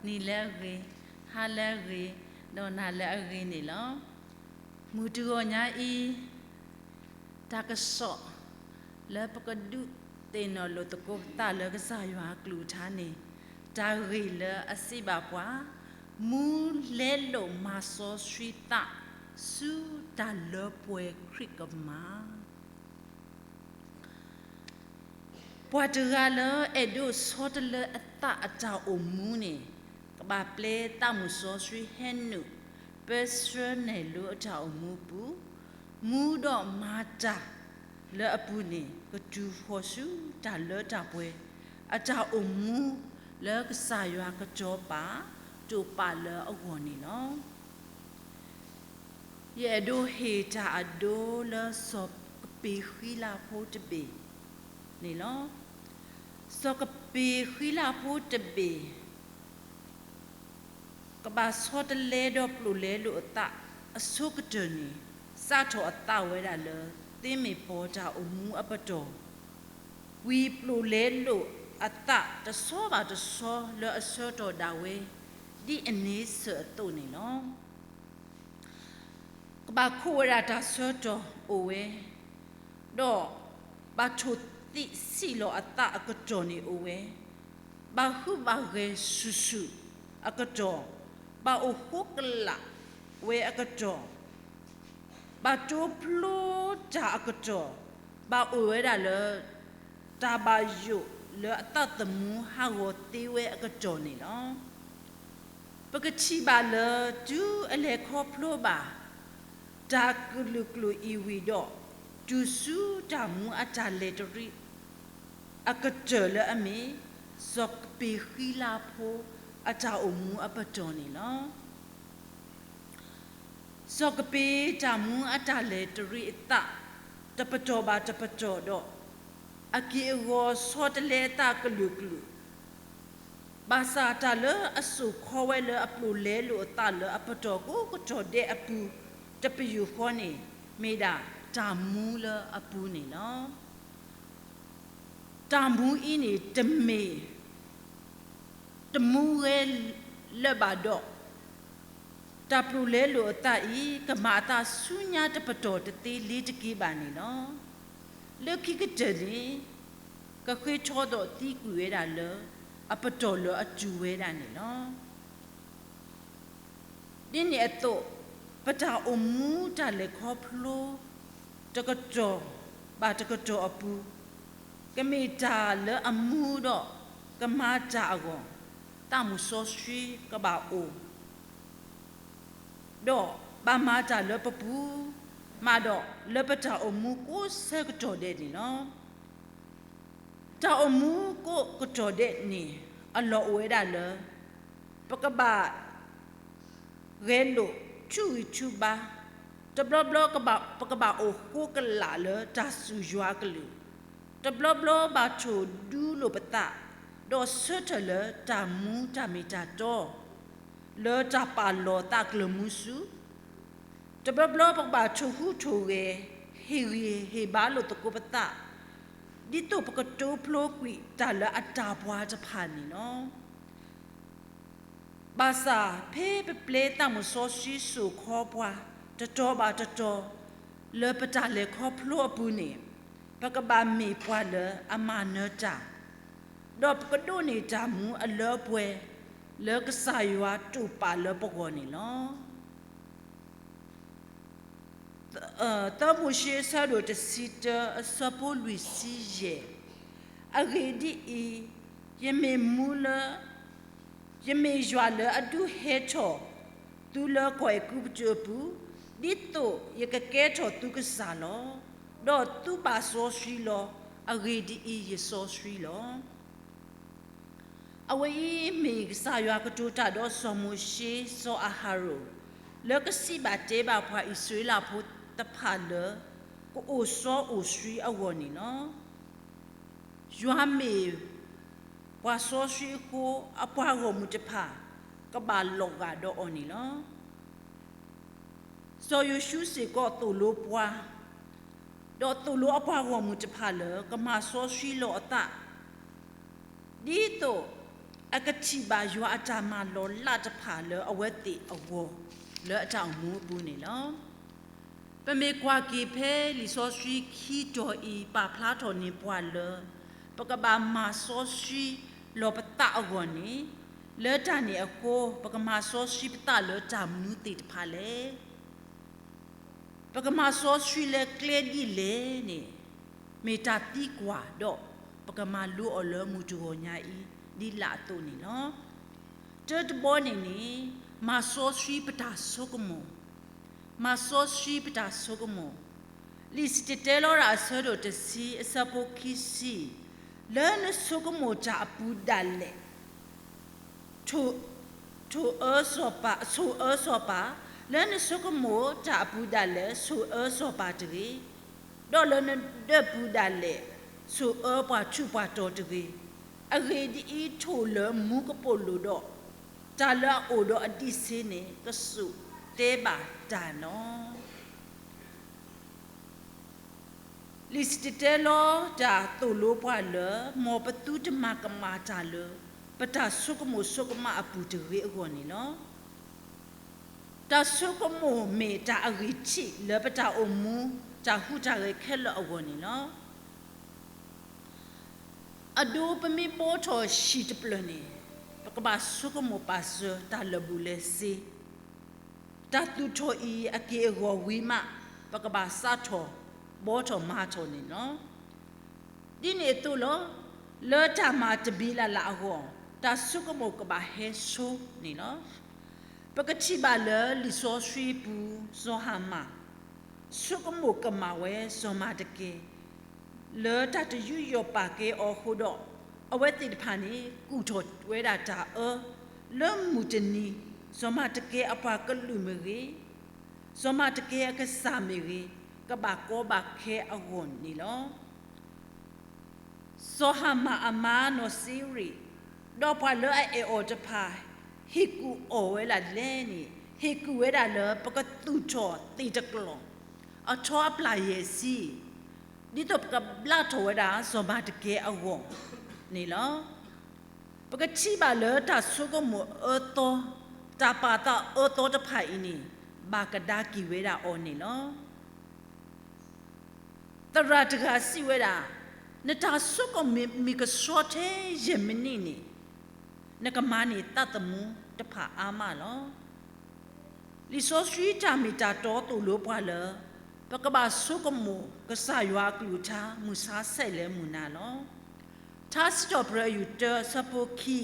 နံၤလၢအဂ့ၤ, ဟါလၢအဂ့ၤ, ဒီးနၤလၢအဂ့ၤန့ၣ်လီၤ. မုၢ်တဂီၤညါအံၤ တၢ်ကစီၣ် လၢပကဒုးသ့ၣ်နီၣ်လိာ်သကိးပသးလၢကစၢ်ယွၤအကလုၢ်ကထါန့ၣ်, တၢ်ဂ့ၢ်လၢအစံးဘၣ်ပှၤ, မူလဲလိာ်မၤစီဆှံသး ဆူတၢ်လၢပှဲၤခရံာ်ကမၤ ပှၤတဂၤလၢအဲၣ်ဒိးဆီတလဲအသးအတၢ်အိၣ်မူန့ၣ်, ကဘၣ်ပျဲသးမုၢ်စီဆှံဟဲနုာ် ပၢဆှၢနဲၣ်လိအတၢ်အိၣ်မူအပူၤ, မူဒီးမၤတၢ်လၢအပူၤန့ၣ် ကတုၤဃီၤဆူတၢ်လၢတၢ်ပှဲၤ အတၢ်အိၣ်မူလၢကစၢ်ယွၤကတီၤပာ် တိာ်ပာ်လၢအဂီၢ်န့ၣ်လီၤ. ယအဲၣ်ဒိးဟ့ၣ်တၢ်အဒိလၢစီၤကပ့ၤဃံလၤဖိတဘ့ၣ်န့ၣ်လီၤ. စီၤကပ့ၤဃံလၤဖိတဘ့ၣ် ကဘၣ်ဆီတလဲဒီးပျိာ်လဲလိာ်အသးအဆိကတၢၢ်န့ၣ်, စးထီၣ်အသးဝဲဒၣ်လၢ သ့မ့ၢ်ပီၤတၢ်အိၣ်မူအပတီၢ်, ဝံၤပျိာ်လဲလိာ်အသးတဆီဘၣ်တဆီလၢအဆၢကတီၢ်ဒၣ်ဝဲ ဒ်အန့ဆၢၣ်အသိးန့ၣ်လီၤ. ကဘၣ်ခိးဝဲဒၣ်တၢ်ဆၢကတီၢ်အိၣ်ဝဲ, ဒီးဘၣ်ထိၣ်သံးဆံးလီၤအသးအကတီၢ်န့ၣ်အိၣ်ဝဲ, ဘၣ်ဟုဘၣ်ဂဲၤဆူၣ်ဆူၣ်အကတီၢ်, ဘၣ်အိၣ်ဃိကလာ်ဝဲအကတီၢ်, ဘၣ်တိဖျိတၢ်အကတီၢ်, ဘၣ်အိၣ်ဝဲဒၣ်လၢ တၢ်ဘၣ်ယိၣ်လၢအသးသမူဟးဂီၤသ့ဝဲအကတီၢ်န့ၣ်လီၤ. ပကထံၣ်ဘၣ်လၢ တုၤအလဲၤခီဖျိဘၣ် တၢ်ကလုာ်ကလုာ်အံၤဝံၤဒီး, တုၤဆူတၢ်မူအတၢ်လဲၤတရံး အကတၢၢ်လၢအမ့ၢ် စီၤကပ့ၤဃံလၤဖိ အတၢ်အိၣ်မူအပတီၢ်န့ၣ်လီၤ. စီၤကပ့ၤတၢ်မူအတၢ်လဲၤတရံးအသး တပတီၢ်ဘၣ်တပတီၢ်ဒီး အက့ၢ်အဂီၤဆီတလဲအသးကလုာ်ကလုာ်, ဘၣ်ဆၣ်တၢ်လၢအစိာ်ခီဝဲလၢအပျိာ်လဲလိာ်အသးလၢအပတီၢ်ကိးကတီၢ်ဒဲးအပူၤ တပယူာ်ဃီန့ၣ် မ့ၢ်ဒၣ်တၢ်မူလၢအပူၤန့ၣ်လီၤ. တၢ်မူအံၤန့ၣ် တမ့ၢ် တမူဝဲလၢၤဘၣ်ဒီး, တၢ်ပျိာ်လဲလိာ်အသးအံၤ ကမၤအသးဆူညါတပတီၢ်တသ့လ့ၤတက့ၤဘၣ်န့ၣ်လီၤ. လၢခံကတၢၢ်န့ၣ် ကဃ့ထီဒီးသံကွံာ်ဝဲဒၣ်လၢ အပတီၢ်လၢအတုၤဝဲဒၣ်န့ၣ်လီၤ. ဒ်န့ၣ်အသိး, ပတၢ်အိၣ်မူတၢ်လဲၤခီဖျိ တကတီၢ်ဘၣ်တကတီၢ်အပူၤ, ကမ့ၢ်တၢ်လၢအမူဒီးကမၤတၢ်အဂီၢ်, သးမုၢ်စီဆှံကဘၣ်အိၣ် ဒီးဘၣ်မၤတၢ်လၢပပူၤ, မးဒီးလၢပတၢ်အိၣ်မူကိးဆၢကတီၢ်ဒဲးန့ၣ်လီၤ. တၢ်အိၣ်မူကိးကတီၢ်ဒဲးန့ၣ် အလီၢ်အိၣ်ဝဲဒၣ်လၢ ပကဘၣ် ဂဲၤလိာ်ထူဂံၢ်ထူဘါ, တဘျီဘျီပကဘၣ်အိၣ်ဃိကလာ်လၢတၢ်စူၢ်ယွၤအကလုၢ်, တဘျီဘျီဘၣ်ထိၣ်ဒူလိာ်ပသး, ဒီးဆၢထၢၣ်လၢတၢ်မူတၢ်မ့ၢ်တၢ်တီ လၢတၢ်ပာ်လီၤသးကျၢၤမူဆူ တဘျီဘျီပကဘၣ်ထိၣ်ဟူးထိၣ်ဂဲၤ ဟ့ၣ်ဂံၢ်ဟ့ၣ်ဘါလိာ်သကိးပသး, ဒ်သိးပကတိဖျိကွံာ်တၢ်လၢအတၢ်ပှၤတဖၣ်န့ၣ်လီၤ. ဘၣ်ဆၣ်ဖဲပပျဲသးမုၢ်စီဆှံစိာ်ခီပှၤ တတီၤဘၣ်တတီၤ လၢပတၢ်လဲၤခီဖျိအပူၤန့ၣ်, ပကဘၣ်မ့ၢ်ပှၤလၢအမၤနၢၤတၢ်, ဒီးပကဒိးန့ၢ်တၢ်မူအလၢအပှဲၤ လၢကစၢ်ယွၤတိာ်ပာ်လၢပဂီၢ်န့ၣ်လီၤ. သၢမိၤၡ့ အဆၢဒိၣ်တဆံတၢ အဆၢဖိလွံၢ်ဆံယဲၢ်, အဂ့ၢ်ဒ်အံၤ, ယမ့ၢ်မူလၢ ယမ့ၢ်ယွၤလၢအဒုးဟဲထီၣ်သုလၢကီၢ်အဲၤကူပတူးအပူၤ, ဒ်သိးယကကဲထီၣ်သုကစၢ်လီၤ. ဒီးသုဘၣ်စီဆှံလီၤ. အဂ့ၢ်ဒ်အံၤ, ယစီဆှံလီၤ. အဝဲအံၤမ့ၢ်ကစၢ်ယွၤကတိၤတၢ်ဒီးစီၤမိၤၡ့, စီၤအၤဟရိၣ်, လၢကစံးဘၣ်တဲဘၣ်ပှၤအံၣ်စရ့လးဖိတဖၣ်လၢ ကအိၣ်စီအိၣ်ဆှံအဂီၢ်န့ၣ်လီၤ. ယွၤမ့ၢ်ပှၤစီဆှံအဃိ, အပှၤဂီၢ်မုၢ်တဖၣ် ကဘၣ်လီၤဂာ်ဒီးအီၤန့ၣ်လီၤ. စီၤယိၤၡူစ့ၢ်ကီးသိၣ်လိပှၤ, ဒီးသိၣ်လိအပှၤဂီၢ်မုၢ်တဖၣ်လၢ ကမၤစီဆှံလီၤအသး, ဒ်သိး အကထံၣ်ဘၣ်ယွၤအတၢ်မၤလီၤလးတဖၣ်လၢအဝဲသ့ၣ်အဂီၢ် လၢအတၢ်အိၣ်မူအပူၤန့ၣ်လီၤ. ပမ့ၢ်ကွၢ်က့ၤဖဲလံာ်စီဆှံခံတီၤအံၤ ပာ်ဖျါထီၣ်န့ၢ်ပှၤလၢ ပကဘၣ်မၤစီဆှံလီၤပသးအဂီၢ်န့ၣ်, လၢတၢ်န့ၣ်အဃိ ပကမၤစီဆှံပသးလၢတၢ်မနုၤသ့ၣ်တဖၣ်လဲၣ်. ပကမၤစီဆှံလၢကျဲဒ်လဲၣ်န့ၣ် မ့ၢ်တၢ်သံကွၢ်ဒီး ပကမၤလိအီၤလၢမုၢ်တဂီၤညါအံၤ ဒ်လာ်အသိးန့ၣ်လီၤ. တၢတဘီန့ၣ်န့ၣ် မၤစီဆှံပတၢ်ဆိကမိၣ်, မၤစီဆှံပတၢ်ဆိကမိၣ်, လံာ်စံၣ်တဲၤတဲလီၤတၢ်အဆၢဒိၣ်တဆံ အဆၢဖိခံဆံ, လၢနဆိကမိၣ်တၢ်အပူၤဒၣ်လဲာ် ထိၣ်, ထိၣ်အၢစီၤပၤ, ဆိၣ်အၢစီၤပၤ, လၢနဆိကမိၣ်တၢ်အပူၤဒၣ်လဲာ် ဆိၣ်အၢစီၤပၤတဂ့ၤ, ဒီးလၢနဒၢးပူၤဒၣ်လဲာ် ဆိၣ်အၢပှၤထူးပှၤတီၤတဂ့ၤ. အဂ့ၢ်ဒ်အံၤ, ထိၣ်လၢမူကပိာ်လိၤဒီး တၢ်လၢအအိၣ်ဒီးအဒံးဆ့န့ၣ် ကစိာ်တဲဘၣ်တၢ်လီၤ. လံာ်စံၣ်တဲၤတဲလီၤတၢ်သိၣ်လိပှၤလၢ မ်ပသုတမၤကမၣ်တၢ်လၢ ပတၢ်ဆိကမိၣ်ဆိကမးအပူၤတဂ့ၤအဂီၢ်န့ၣ်လီၤ. တၢ်ဆိကမိၣ်မ့ၢ်တၢ်အဂံၢ်ထံးလၢပတၢ်အိၣ်မူ တၢ်ဟူးတၢ်ဂဲၤခဲလၢာ်အဂီၢ်န့ၣ်လီၤ. အဒိပမ့ၢ်ဘှီထီၣ်ဟံၣ်တဖျၢၣ်န့ၣ် ပကဘၣ်ဆိကမိၣ်ပာ်စၢၤတၢ်လၢာ်ဘူၣ်လၢာ်စ့ တၢ်သူၣ်ထီၣ်အံၤအက့ၢ်အဂီၤဝံၤမး ပကဘၣ်စးထီၣ်ဘှီထီၣ်မၤထီၣ်န့ၣ်လီၤ. ဒ်န့ၣ်အသိးလီၤ. လၢတၢ်မၤတမံၤလၢ်လၢ်အဂီၢ် တၢ်ဆိကမိၣ်ကဘၣ်ဟဲဆိန့ၣ်လီၤ. ပကထံၣ်ဘၣ်လၢလံာ်စီဆှံပူၤ စီၤဟၤမၣ် ဆိကမိၣ်ကမၣ်ဝဲစီၤမၤတကဲ လၢတၢ်တယူးယီၣ်ပာ်ကဲအီၤအဃိဒီး အဝဲသ့ၣ်တဖၣ်န့ၣ် ကူၣ်ထီၣ်ဝဲဒၣ်တၢ်အၢ လၢမုၢ်တနံၤ စီၤမၤတကဲအပှၤကလုာ်မ့ၢ်ဂ့ၤ, စီၤမၤတကဲအကစၢ်မ့ၢ်ဂ့ၤ, ကဘၣ်ကီဘၣ်ခဲအဂီၢ်န့ၣ်လီၤ. စီၤဟၤမၣ်အမါနီၢ်စ့ရံး ဒီးပှၤလၢအအဲၣ်အီၤတဖၣ် ဟ့ၣ်ကူၣ်အီၤဝဲဒၣ်ဒ်လဲၣ်န့ၣ် ဟ့ၣ်ကူၣ်ဝဲဒၣ်လၢပကသူၣ်ထီၣ်သ့ၣ်တကျီၢ် အထီအပျၢ်ယဲၢ်ဆံ ဒ်သိးပကဘျးထီၣ်ဝဲဒၣ်စီၤမၤတကဲအဂီၢ်န့ၣ်လီၤ. ပကထံၣ်ဘၣ်လၢတၢ်ဆိကမိၣ်အၢသီ, တၢ်ပာ်သးအၢသီတဖၣ်အံၤန့ၣ် ဘၣ်ကဒါက့ၤဝဲဒၣ်အီၤန့ၣ်လီၤ. သရၣ်တဂၤစံးဝဲဒၣ်, နတၢ်ဆိကမိၣ်မ့ၢ်ကဆှီထဲယဲၢ်မံးနံးန့ၣ် နကမၤန့ၢ်သးသမူတဖၣ်အါမးလီၤ. လံာ်စီဆှံတၢ်မ့ၢ်တၢ်တီသိၣ်လိပှၤလၢ ပကဘၣ်ဆိကမိၣ်ကစၢ်ယွၤအကလုၢ်ကထါ မုၢ်ဆါဆဲးလၢမုၢ်နၤလီၤ. ထါစံးထီၣ်ပတြၢၤ ယူၢ်တၢ အဆၢဖိခံ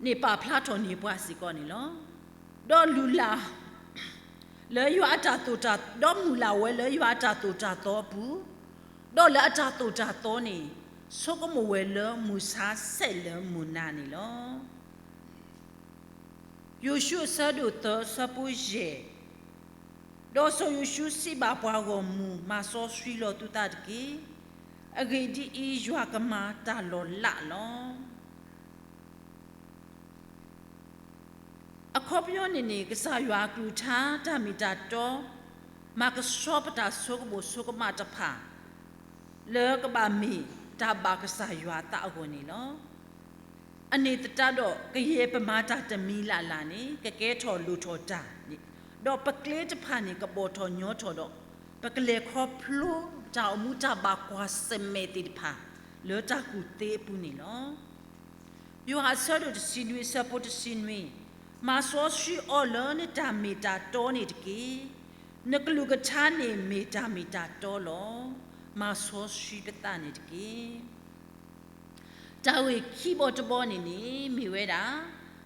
န့ၣ်ပာ်ဖျါထီၣ်န့ၢ်ပှၤစ့ၢ်ကီးန့ၣ်လီၤ. ဒီးလူလၢ် လၢယွၤအတၢ်သိၣ်တၢ်, ဒီးမုၢ်လၢ်ဝဲလၢယွၤအတၢ်သိၣ်တၢ်သီအပူၤ, ဒီးလၢအတၢ်သိၣ်တၢ်သီန့ၣ် ဆိကမိၣ်ဝဲလၢမုၢ်ဆါဆဲးလၢမုၢ်နၤန့ၣ်လီၤ. ယိၤၡူအဆၢဒိၣ်သၢ အဆၢဖိယဲၢ်, ဒီးစီၤယိၤၡူစံးဘၣ်ပှၤဂီၢ်မုၢ်, မၤစီဆှံလီၤသုသးတက့ၢ်. အဂ့ၢ်ဒ်အံၤ, ယွၤကမၤတၢ်လီၤလးလီၤ. အခီပညီန့ၣ်န့ၣ် ကစၢ်ယွၤအကလုၢ်ကထါ တၢ်မ့ၢ်တၢ်တီ မၤကဆှီပတၢ်ဆိကမိၣ်ဆိကမးတဖၣ် လၢကဘၣ်မ့ၢ်တၢ်ဘၣ်ကစၢ်ယွၤအသးအဂီၢ်န့ၣ်လီၤ. အန့ၣ်သတးဒီး ကယဲၢ်ပမၤတၢ်တမံၤလၢ်လၢ်န့ၣ် ကကဲထီၣ်လိၣ်ထီၣ်တၢ်န့ၣ်, ဒီးပကျဲတဖၣ်န့ၣ် ကဘီၣ်ထီၣ်ညီထီၣ်ဒီး ပကလဲၤခီဖျိတၢ်အိၣ်မူတၢ်ဘၣ်ကွၢ်ဆၢၣ်မဲာ်သ့ၣ်တဖၣ် လၢတၢ်ကူၣ်သ့အပူၤန့ၣ်လီၤ. ယိၤဟၣ်အဆၢဒိၣ်တဆံနွံ အဆၢဖိတဆံနွံ, မၤစီဆှံအီၤလၢနတၢ်မ့ၢ်တၢ်တီန့ၣ်တက့ၢ်. နကလုၢ်ကထါန့ၣ်မ့ၢ်တၢ်မ့ၢ်တၢ်တီလီၤ. မၤစီဆှံပသးန့ၣ်တက့ၢ်. တၢ်ဂ့ၢ်ခံဘီတဘီန့ၣ်န့ၣ် မ့ၢ်ဝဲဒၣ်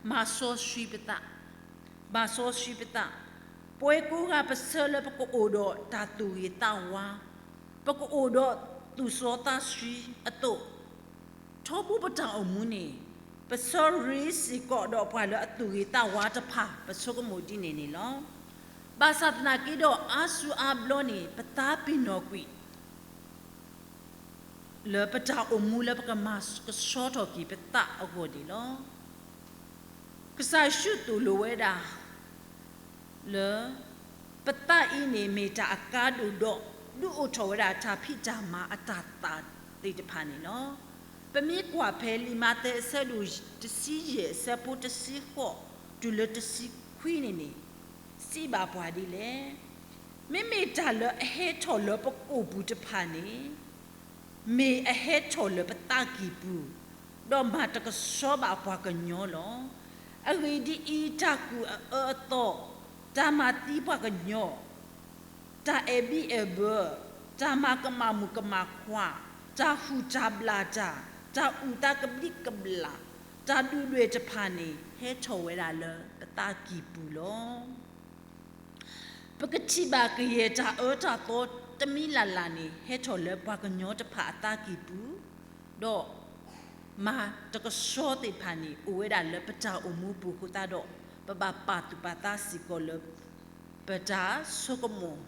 မၤစီဆှံပသး, မၤစီဆှံပသး, ပဝဲကိးဂၤပဆၢလၢပကအိၣ်ဒီးတၢ်သူၣ်ဂ့ၤသးဝါ, ပကအိၣ်ဒီးသူၣ်စီသးဆှံအသိး, ထီဘိပတၢ်အိၣ်မူန့ၣ် ပဆၢရ့စ့ၢ်ကီးဒီးပှၤလၢအသူၣ်ဂ့ၤသးဝါတဖၣ် ပဆိကမိၣ်ဒ်န့ၣ်န့ၣ်လီၤ. ဘၣ်ဆၣ်သနာ်က့ဒီး အါစုအါဘျီန့ၣ် ပသးပ့ၤနီၣ်ကွံာ် လၢပတၢ်အိၣ်မူလၢပကမၤကဆှီထီၣ်က့ၤပသးအဂီၢ်န့ၣ်လီၤ. ကစၢ်ယ့ၣ်ၡူးသိၣ်လိဝဲဒၣ် လၢ ပသးအံၤန့ၣ်မ့ၢ်တၢ်အကါဒိၣ်ဒီး ဒုးအိၣ်ထီၣ်ဝဲဒၣ်တၢ်ဖံးတၢ်မၤအတၢ်သၣ်သ့ၣ်တဖၣ်န့ၣ်လီၤ. ပမ့ၢ်ကွၢ်ဖဲလံာ်မးသဲအဆၢဒိၣ်တဆံယဲၢ် အဆၢဖိတဆံဃိး တုၤလၢတဆံခွံန့ၣ်န့ၣ်, စံးဘၣ်ပှၤဒ်လဲၣ်. မ့မ့ၢ်တၢ်လၢအဟဲထီၣ်လၢပကိာ်ပူၤတဖၣ်န့ၣ် မ့ၢ်အဟဲထီၣ်လၢပသးကံၢ်ပူၤ, ဒီးမၤတကဆှီဘၣ်ပှၤကညီလီၤ. အဂ့ၢ်ဒ်အံၤ, တၢ်ကူၣ်အအၢအသီ, တၢ်မၤသံပှၤကညီ, တၢ်အဲၣ်ဘံၣ်အဲၣ်ဘၢ, တၢ်မၤကမၣ်မုၣ်ကမၣ်ခွါ, တၢ်ဟူၣ်တၢ်ဘျၣ်တၢ်, တၢ်အုၣ်သးကဘျံးကဘျၣ်, တၢ်ဒုၣ်ဒွဲၣ်တဖၣ်န့ၣ် ဟဲထီၣ်ဝဲဒၣ်လၢပသးကံၢ်ပူၤလီၤ. ပကထံၣ်ဘၣ်ကယဲၢ်တၢ်အၢတၢ်သီတမံၤလၢ်လၢ်န့ၣ် ဟဲထီၣ်လၢပှၤကညီတဖၣ်အသးကံၢ်ပူၤ, ဒီးမၤတကဆှီသ့ၣ်တဖၣ်န့ၣ် အိၣ်ဝဲဒၣ်လၢပတၢ်အိၣ်မူပူၤအဃိသတးဒီး ပဘၣ်ပာ်သူၣ်ပာ်သးစ့ၢ်ကီးလၢ ပတၢ်ဆိကမိၣ်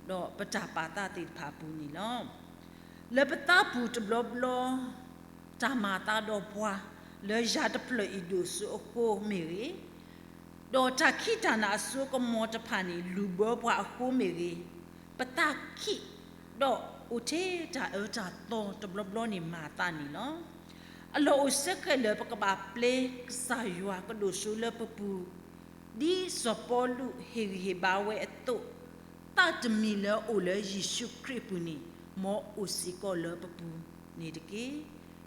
ဒီးပတၢ်ပာ်သးသ့ၣ်တဖၣ်အပူၤန့ၣ်လီၤ. လၢပသးပူၤတဘျီဘျီ တၢ်မၤအသးဒီးပှၤ လၢယၤတဖျၢၣ်အံၤဒိၣ်စိအဃိမ့ၢ်ဂ့ၤ, ဒီးတၢ်ခံးတၢ်နၤအစိကမီၤတဖၣ်န့ၣ် လူၤဘၢပှၤအဃိမ့ၢ်ဂ့ၤ, ပသးခံး ဒီးအိၣ်ထဲတၢ်အၢတၢ်သီတဘျီဘျီန့ၣ်မၤအသးန့ၣ်လီၤ. အလီၢ်အိၣ်စ့ၢ်ကီးလၢပကဘၣ်ပျဲကစၢ်ယွၤကဒိၣ်စိလၢပပူၤ, ဒ်စီၤပီလူးဟ့ၣ်ဂံၢ်ဟ့ၣ်ဘါဝဲအသိး, သးတမံၤလၢအအိၣ်လၢယ့ၣ်ၡူးခရံာ်အပူၤန့ၣ် မ်အအိၣ်စ့ၢ်ကီးလၢပပူၤန့ၣ်တက့ၢ်.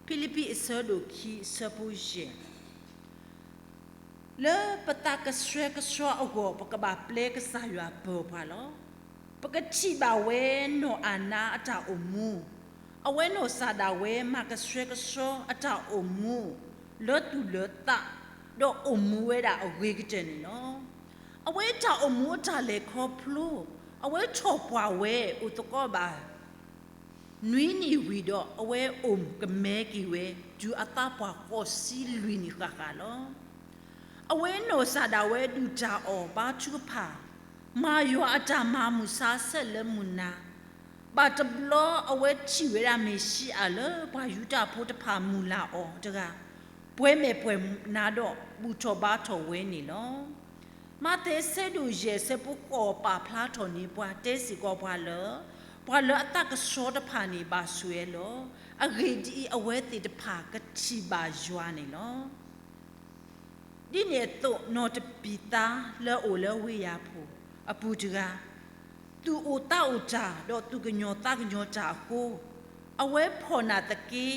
ဖံလံးပံးအဆၢဒိၣ်ခံအဆၢဖိယဲၢ် လၢပသးကဆှဲကဆှီအဂီၢ် ပကဘၣ်ပျဲကစၢ်ယွၤပၢၤပှၤလီၤ. ပကထံၣ်ဘၣ်ဝဲနီၢ်အၤနါအတၢ်အိၣ်မူ, အဝဲနီၢ်စၢ်ဒၣ်ဝဲမၤကဆှဲကဆှီအတၢ်အိၣ်မူ လၢသူၣ်လၢသး, ဒီးအိၣ်မူဝဲဒၣ်အဂ့ၤကတၢၢ်န့ၣ်လီၤ. အဝဲတၢ်အိၣ်မူအတၢ်လဲၤခီဖျိ, အဝဲထီၣ်ပှၢ်ဝဲအိၣ်သကိးဘၣ် နွံနံၣ်ဝံၤဒီး အဝဲအိၣ်ကမဲက့ၤဝဲ တုၤအသးပှၢ်ဃိးဆံလွံၢ်နံၣ်ဃၣ်ဃၣ်လီၤ. အဝဲနီၢ်စၢ်ဒၣ်ဝဲဒုၣ်တၢ်အီၣ်ဘါထုကဖၣ်, မၤယွၤအတၢ်မၤမုာ်ဆါဆဲးလၢမုၢ်နၤ, ဘၣ်တဘျီအဝဲထံၣ်ဝဲဒၣ်မ့ၣ်ၡံအၤလၢပှၤယူဒၤဖိတဖၣ်မုၢ်လၢ်အီၤတဂၤ, ပှဲၤမဲာ်ပှဲၤနါဒီး ဘူၣ်ထီၣ်ဘါထီၣ်ဝဲန့ၣ်လီၤ. မးသဲဆၢဒိၣ်ယဲၢ်ဆၢဖိဃိးပာ်ဖျါထီၣ်န့ၢ်ပှၤတဲစ့ၢ်ကီးပှၤလၢ ပှၤလၢအသးကဆှီတဖၣ်န့ၣ်ဘၣ်ဆိၣ်အၢလီၤ. အဂ့ၢ်ဒ်အံၤ, အဝဲသ့ၣ်တဖၣ်ကထံၣ်ဘၣ်ယွၤန့ၣ်လီၤ. ဒ်န့ၣ်အသိး နီၢ်တပံၤသါလၢအအိၣ်လၢဝ့ၢ်ယၤဖှိၣ်အပူၤတဂၤ, သူၣ်အိၣ်သးအိၣ်တၢ် ဒီးသူၣ်ကညီၤသးကညီၤတၢ်အဃိ, အဝဲဖီၣ်နာ်သက့ ဒ်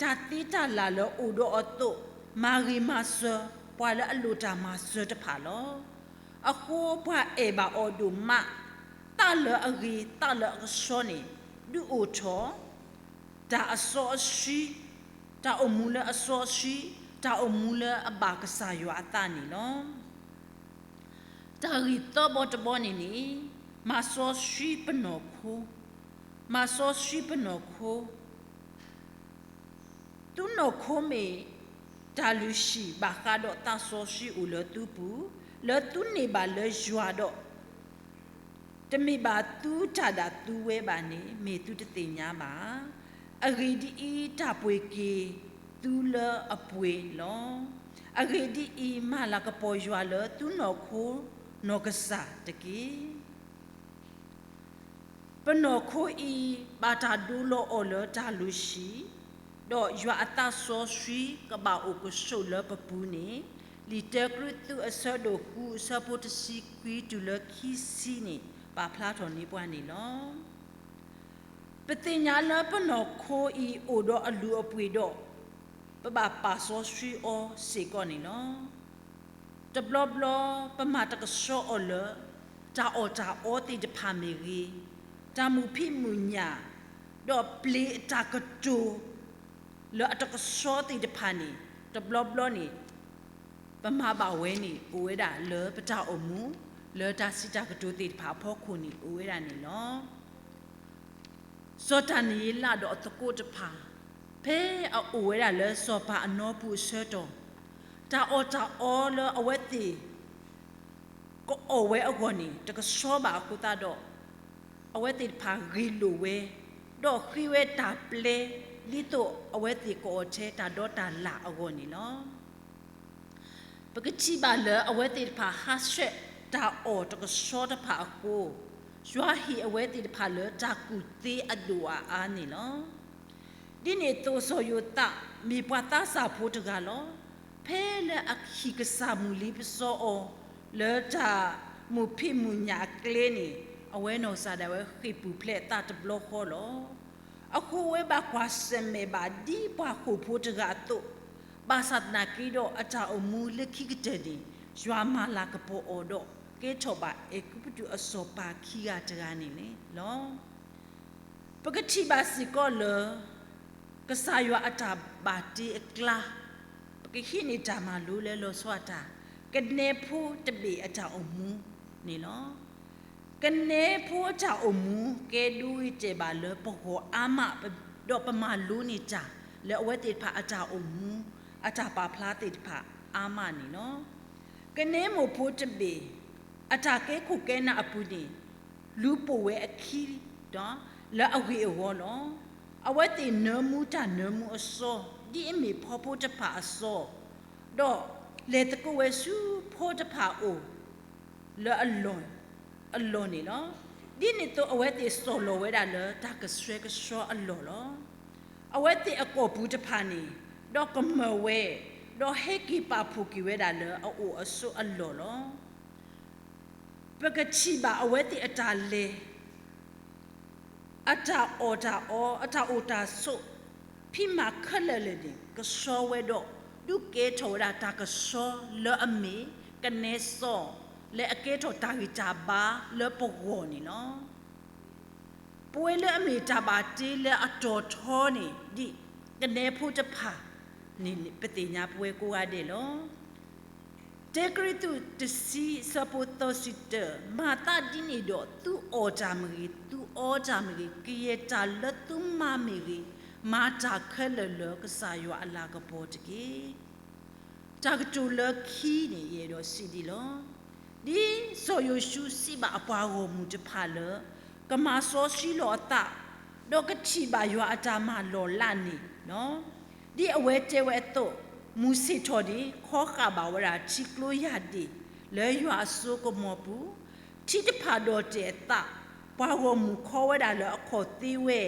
တၢ်သ့တၢ်လၢ်လၢအိၣ်ဒီးအီၤအသိး, မၤဂ့ၤမၤစၢၤပှၤလၢအလိၣ်တၢ်မၤစၢၤတဖၣ်လီၤ. အဃိပှၤအဲၣ်ဘၣ်အီၤဒိၣ်မး, သးလၢအဂ့ၤသးလၢအကဆှီန့ၣ် ဒုးအိၣ်ထီၣ် တၢ်အစီအဆှံ, တၢ်အိၣ်မူလၢအစီအဆှံ, တၢ်အိၣ်မူလၢအဘၣ်ကစၢ်ယွၤအသးန့ၣ်လီၤ. တၢ်ဂ့ၢ်သီဘီတဘီန့ၣ်န့ၣ်, မၤစီဆှံပနီၢ်ခိ, မၤစီဆှံပနီၢ်ခိ သုနီၢ်ခိမ့ၢ်တၢ်လုၢ်ဟံၣ် ဘၣ်ဃးဒီးသးစီဆှံအိၣ်လၢသုပူၤ, လၢသုန့ၢ်ဘၣ်လၢယွၤဒီး တမ့ၢ်ဘၣ်သုတၢ်ဒၣ်သုဝဲဘၣ်န့ၣ် မ့ၢ်သုတသ့ၣ်ညါဘၣ်. အဂ့ၢ်ဒ်အံၤ, တၢ်ပှ့ၤက့ၤသုလၢအပှ့ၤလီၤ. အဂ့ၢ်ဒ်အံၤ, မၤလၤကပီၤယွၤလၢသုနီၢ်ခိနီၢ်ကစၢ်တက့ၢ်. ပနီၢ်ခိအံၤ ဘၣ်တၢ်ဒိလီၤအီၤလၢတၢ်လုၢ်ဟံၣ်, ဒီးယွၤအသးစီဆှံကဘၣ်အိၣ်ကဆိးလၢပပူၤန့ၣ်, လံာ်တၢကရံၣ်သူးအဆၢဒိၣ်ဃုအဆၢဖိတဆံခွံတုၤလၢခံဆံန့ၣ် ပာ်ဖျါထီၣ်န့ၢ်ပှၤန့ၣ်လီၤ. ပသ့ၣ်ညါလၢပနီၢ်ခိအံၤအိၣ်ဒီးအလုၢ်အပှ့ၤဒီး ပဘၣ်ပာ်စီဆှံအီၤစ့ၢ်ကီးန့ၣ်လီၤ. တဘျီဘျီပမၤတကဆှီအီၤလၢ တၢ်အီၣ်တၢ်အီသ့ၣ်တဖၣ်မ့ၢ်ဂ့ၤ, တၢ်မုာ်ဖံးမုာ်ညၣ်, ဒီးပျ့ၤအတၢ်ကတိၤ လၢအတကဆှီသ့ၣ်တဖၣ်န့ၣ် တဘျီဘျီန့ၣ် ပမၤဘၣ်ဝဲန့ၣ် အိၣ်ဝဲဒၣ်လၢပတၢ်အိၣ်မူ လၢတၢ်စံးတၢ်ကတိၤသ့ၣ်တဖၣ်အဖီခိၣ်န့ၣ် အိၣ်ဝဲဒၣ်န့ၣ်လီၤ. စီၤဒၤနံးယ့လးဒီးအသကိးတဖၣ် ဖဲအအိၣ်ဝဲဒၣ်လၢစီၤပၤအနီပူၤအဆၢကတီၢ်, တၢ်အီၣ်တၢ်အီလၢအဝဲသ့ၣ် ကအီၣ်ဝဲအဂီၢ်န့ၣ် တကဆှီဘၣ်အဃိသတးဒီး, အဝဲသ့ၣ်တဖၣ်ဂ့ၤလိာ်ဝဲ, ဒီးဃ့ဝဲတၢ်ပျဲ ဒ်သိးအဝဲသ့ၣ်ကအီၣ်ထဲတၢ်ဒီတၢ်လၣ်အဂီၢ်န့ၣ်လီၤ. ပကထံၣ်ဘၣ်လၢအဝဲသ့ၣ်တဖၣ်ဟးဆှဲးတၢ်အီၣ်တကဆှီတဖၣ်အဃိ, ယွၤဟ့ၣ်အဝဲသ့ၣ်တဖၣ်လၢတၢ်ကူၣ်သ့အဒိၣ်အါအါန့ၣ်လီၤ. ဒ်န့ၣ်အသိးစီၤယိၤသး မ့ၢ်ပှၤသးစၢ်ဖိတဂၤလီၤ. ဖဲလၢအဟံၣ်ကစၢ်မုၢ်လံပစီအီၤ လၢတၢ်မိၣ်ဖံးမိၣ်ညၣ်အကျဲန့ၣ် အဝဲနီၢ်ကစၢ်ဒၣ်ဝဲဃ့ၢ်ပူၤဖျဲးအသးတဘျီဃီလီၤ. အဃိဝဲဘၣ်ကွၢ်ဆၢၣ်မဲာ်ဘၣ်ဒ်ပှၤဃိာ်ဖိတဂၤအသိး, ဘၣ်ဆၣ်သနာ်က့ဒီးအတၢ်အိၣ်မူလၢခံကတၢၢ်န့ၣ် ယွၤမၤလၤကပီၤအီၤဒီး ကဲထီၣ်ဘၣ်အဲၤကူပတူးအစီၤပၤခံဂၤတဂၤန့ၣ်လီၤ. ပကထံၣ်ဘၣ်စ့ၢ်ကီးလၢ ကစၢ်ယွၤအတၢ်ဘၣ်တ့အကျါ ပကဟံးန့ၢ်တၢ်မၤလိလၢလီၤဆီအတၢ် ကနဲဖိတဘ့ၣ်အတၢ်အိၣ်မူန့ၣ်လီၤ. ကနဲဖိအတၢ်အိၣ်မူ ကဲဒိဂ့ၤတဲာ်ဘၣ်လၢပဂီၢ်အါမး, ဒီးပမၤလိန့ၢ်တၢ်လၢအဝဲသ့ၣ်တဖၣ်အတၢ်အိၣ်မူ အတၢ်ပာ်ဖျါသ့ၣ်တဖၣ်အါမးန့ၣ်လီၤ. ကနဲမိၢ်ဖိတဘ့ၣ် အတၢ်ကဲခိၣ်ကဲနၢ်အပူၤန့ၣ် လူၤပိာ်ဝဲအခံ လၢအဂ့ၢ်အဂီၢ်လီၤ. အဝဲသ့ၣ်နၢမူတၢ်နၢမူအစီ ဒ်အမ့ၢ်ဖီဖိတဖၣ်အစီ, ဒီးလဲၤသကိးဝဲဆူဖီတဖၣ်အအိၣ် လၢ အလီၢ်န့ၣ်လီၤ. ဒ်န့ၣ်အသိးအဝဲသ့ၣ်စီၢ်လီၤဝဲဒၣ်လၢတၢ်ကဆှဲကဆှီအလီၢ်လီၤ. အဝဲသ့ၣ်အကိာ်ပူၤတဖၣ်န့ၣ် ဒီးကမၢၢ်ဝဲ, ဒီးဟဲက့ၤပာ်ဖှိၣ်က့ၤဝဲဒၣ်လၢအအိၣ်အဆိးအလီၢ်လီၤ. ပကထံၣ်ဘၣ်အဝဲသ့ၣ်အတၢ်လဲၤ အတၢ်အီၣ်တၢ်အီ, အတၢ်အိၣ်တၢ်ဆိး, ဖံးမၤခဲလၢာ်လၢာ်န့ၣ် ကဆှီဝဲဒီး ဒုးကဲထီၣ်ဝဲဒၣ်တၢ်ကဆှီလၢအမ့ၢ်ကနဲစီ လၢအကဲထီၣ်တၢ်ဂံၢ်တၢ်ဘါလၢပဂီၢ်န့ၣ်လီၤ. ပဝဲလၢအမ့ၢ်တၢ်ဘၣ်တ့လၢအတီၤထီန့ၣ် ဒ်ကနဲဖိတဖၣ်န့ၣ် ပသ့ၣ်ညါပဝဲကိးဂၤဒဲးလီၤ. တၢကရံၣ်သူးတဆံ အဆၢဖိသၢဆံတၢ, မၤသးဒ်န့ၣ်ဒီး သုအီၣ်တၢ်မ့ၢ်ဂ့ၤ, သုအီတၢ်မ့ၢ်ဂ့ၤ, ကယဲၢ်တၢ်လၢသုမၤမ့ၢ်ဂ့ၤ, မၤတၢ်ခဲလၢာ်လၢကစၢ်ယွၤအလၤကပီၤတက့ၢ်. တၢ်ကတိၤလၢခံန့ၣ် ယအဲၣ်ဒိးစံးဒ်လီၤ. ဒ်စီၤယိၤၡူစံးဘၣ်အပှၤဂီၢ်မုၢ်တဖၣ်လၢ ကမၤစီဆှံလီၤအသး, ဒီးကထံၣ်ဘၣ်ယွၤအတၢ်မၤလီၤလးန့ၣ်, ဒ်အဝဲတဲဝဲအသိး, မုၢ်ဆ့ၣ်ထီၣ်န့ၣ် ခီဃာ်ဘၣ်ဝဲဒၣ်ထံကျိယၢ်ဒ့ၣ် လၢယွၤအစိကမီၤပူၤ, ထံတဖၣ်ဒီၣ်တဲာ်အသး, ပှၤဂီၢ်မုၢ်ခီဝဲဒၣ်လၢအခီၣ်သ့ဝဲ,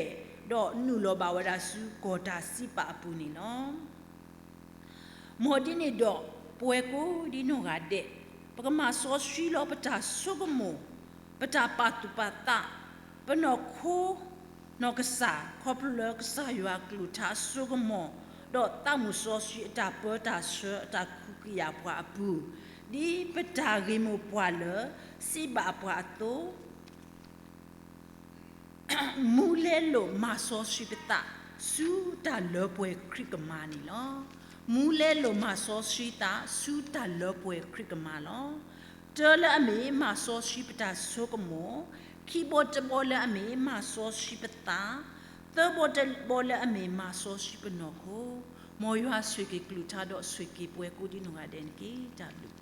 ဒီးနုာ်လီၤဘၣ်ဝဲဒၣ်ဆူကီၢ်တၢ်စံးပာ်အပူၤန့ၣ်လီၤ. မ်ဒ်န့ၣ်ဒီး ပဝဲကိးဒံနီၢ်ဂၤဒဲး, ပကမၤစီဆှံလီၤပတၢ်ဆိကမိၣ်, ပတၢ်ပာ်သူၣ်ပာ်သး, ပနီၢ်ခိ, နီၢ်ကစၢ် ခီဖျိလၢကစၢ်ယွၤအကလုၢ်ကထါအစိကမီၤ, ဒီးသးမုၢ်စီဆှံအတၢ်ပၢတၢ်ဆှၢအတၢ်ခူးကယာ်ပှၤအပူၤ, ဒ်ပတၢ်ဂ့ၢ်မိၢ်ပှၢ်လၢ စံးဘၣ်ပှၤအသိး မူလဲလိာ်မၤစီဆှံပသး ဆူတၢ်လၢပှဲၤခရံာ်ကမၤန့ၣ်လီၤ. မူလဲလိာ်မၤစီဆှံသး ဆူတၢ်လၢပှဲၤခရံာ်ကမၤလီၤ. တၢလၢအမ့ၢ်မၤစီဆှံပတၢ်ဆိကမိၣ်, ခံဘီတဘီလၢအမ့ၢ်မၤစီဆှံပသး, သၢဘီတဘီလၢအမ့ၢ်မၤစီဆှံပနီၢ်ခိ, မ်ယွၤဆိၣ်ဂ့ၤက့ၤကလုၢ်ကထါဒီးဆိၣ်ဂ့ၤက့ၤပဝဲကိးဒံနီၢ်ဂၤဒဲးန့ၣ်တက့ၢ်. တၢ်ဘျုး